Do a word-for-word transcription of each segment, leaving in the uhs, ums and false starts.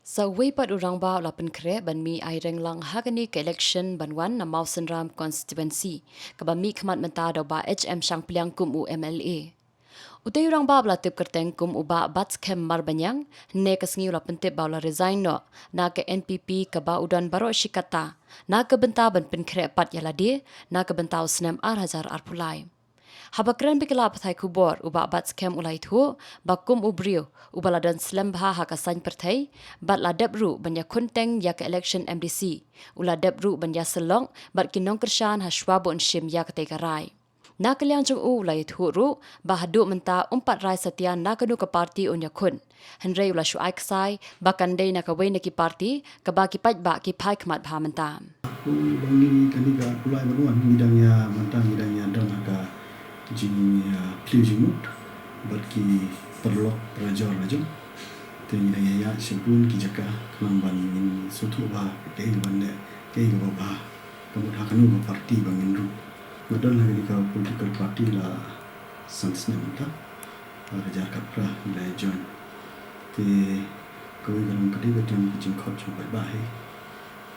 Sa uwei pat u rangbah u la pynkhreh ban mih ai reng lang ha kane ka election ban wan na Mawsynram constituency, kaba mih khmat mynta da u Bah H M Shangpliang kum u M L A. Utei u rangbah ba la tip kyrteng kum u Bah Batskhem Marbaniang, hynne ka sngi u la pyntip ba u la resign noh na ka N P P kaba u don baroh shi katta, na ka bynta ban pynkhreh pat ïa lade na ka bynta u snem ar hajar arphew lai. Haba kren bad ki lad pathai khubor, u Bah Batskhem u la ïathuh ba kum u briew uba la don slem bha ha ka saiñ pyrthei bad la dep ruh ban ïakhun teng ïa ka election M D C, u la dep ruh ban ïasyllok bad ki nongkyrshan ha shuwa ba un shim ïa katei ka rai. Na ka liang jong u, u la ïathuh ruh ba haduh mynta um pat rai satia na kano ka party un ïakhun, hynrei u la shu ai ksai ba kan dei na kawei na ki party kaba ki paidbah ki phai khmat bha mynta. Kumba ngi, kane ka July ba wan, ngi dang ïa, mynta ngi dang ïa don ha ka jing, ïa, plie jingmut bad ki paralok parajor la jong. Te ngi dang ïa ïaid shibun ki jaka khnang ban ngin sngewthuh bha kaei kaban leh, kaei kaba bha, ka mut ha kano ka party ba ngin ruh. Nga don ha kane ka political party la san snem mynta, ar hajar khatphra ngi la join. Te kawei ka long ka dei ka don ka jingkhot jong u paidbah hi.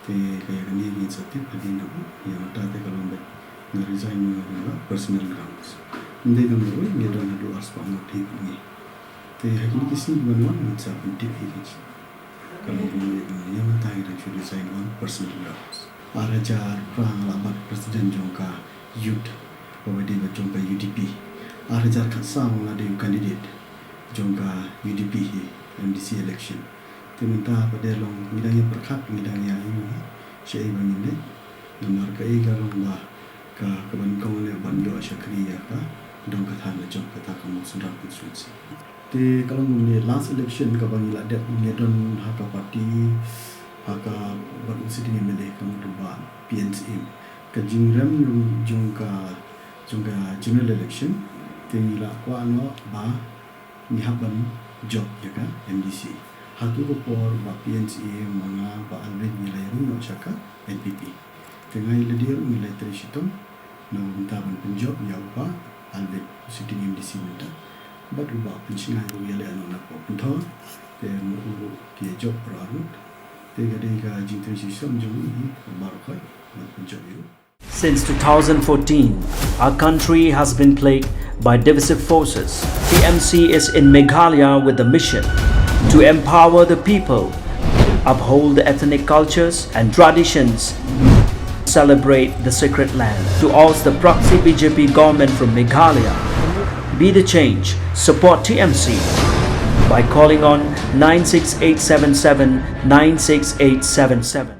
Te ka ïa kane ngin sa tip hadien naba, ïa mynta te ka long ba nga resign on personal grounds. Ym dei tang kawei, ngi don haduh arspah ngut hi bad ngi. Te ha kine ki sngi kiban wan ngin sa pyntip hi ka jing, ka long kumne, ïa mynta ngi dang shu resign on personal grounds. Ar hajar phra nga la bat president jong ka youth, kaba dei ba jong ka U D P. Ar hajar khatsaw nga la dei u candidate jong ka U D P hi, M D C election. Te mynta pat de long ngi dang ïa pyrkhat, ngi dang ïa ïohi shaei ba ngin leh. Namar kaei ka long ba ka, kaba nyngkong ne ban ïoh shakri ïa ka dong ka thaiñ la jong kata ka Mawsynram constituency. Te ka long kumne, last election kaba ngi la dep, ngi don ha ka party, ha ka, bad u sitting M L A ka mut u Bah P N C M. Ka jingrem jong ka, jong ka general election, te ngi la kwah noh ba ngi hap ban jop ïa ka M D C. Hato ka por Bah P N C M, ma nga, Bah Alvin ngi la ïarung noh sha ka N P P. Te nga ïa lade ruh ngi la trei shitom na ka bynta ban pynjop ïa u Bah Alvin, u sitting M D C mynta. Bad u Bah Pynsngew ruh u ïaleh noh na ka Pynthor. Te ma u ruh ki jop baroh arngut. Te ka dei ka jingtrei shitom jong ngi baroh khoit ban pynjop ïa u. Since two thousand fourteen, our country has been plagued by divisive forces. T M C is in Meghalaya with the mission to empower the people, uphold the ethnic cultures and traditions, celebrate the sacred land. To oust the proxy B J P government from Meghalaya, be the change, support T M C by calling on nine six eight seven seven nine six eight seven seven.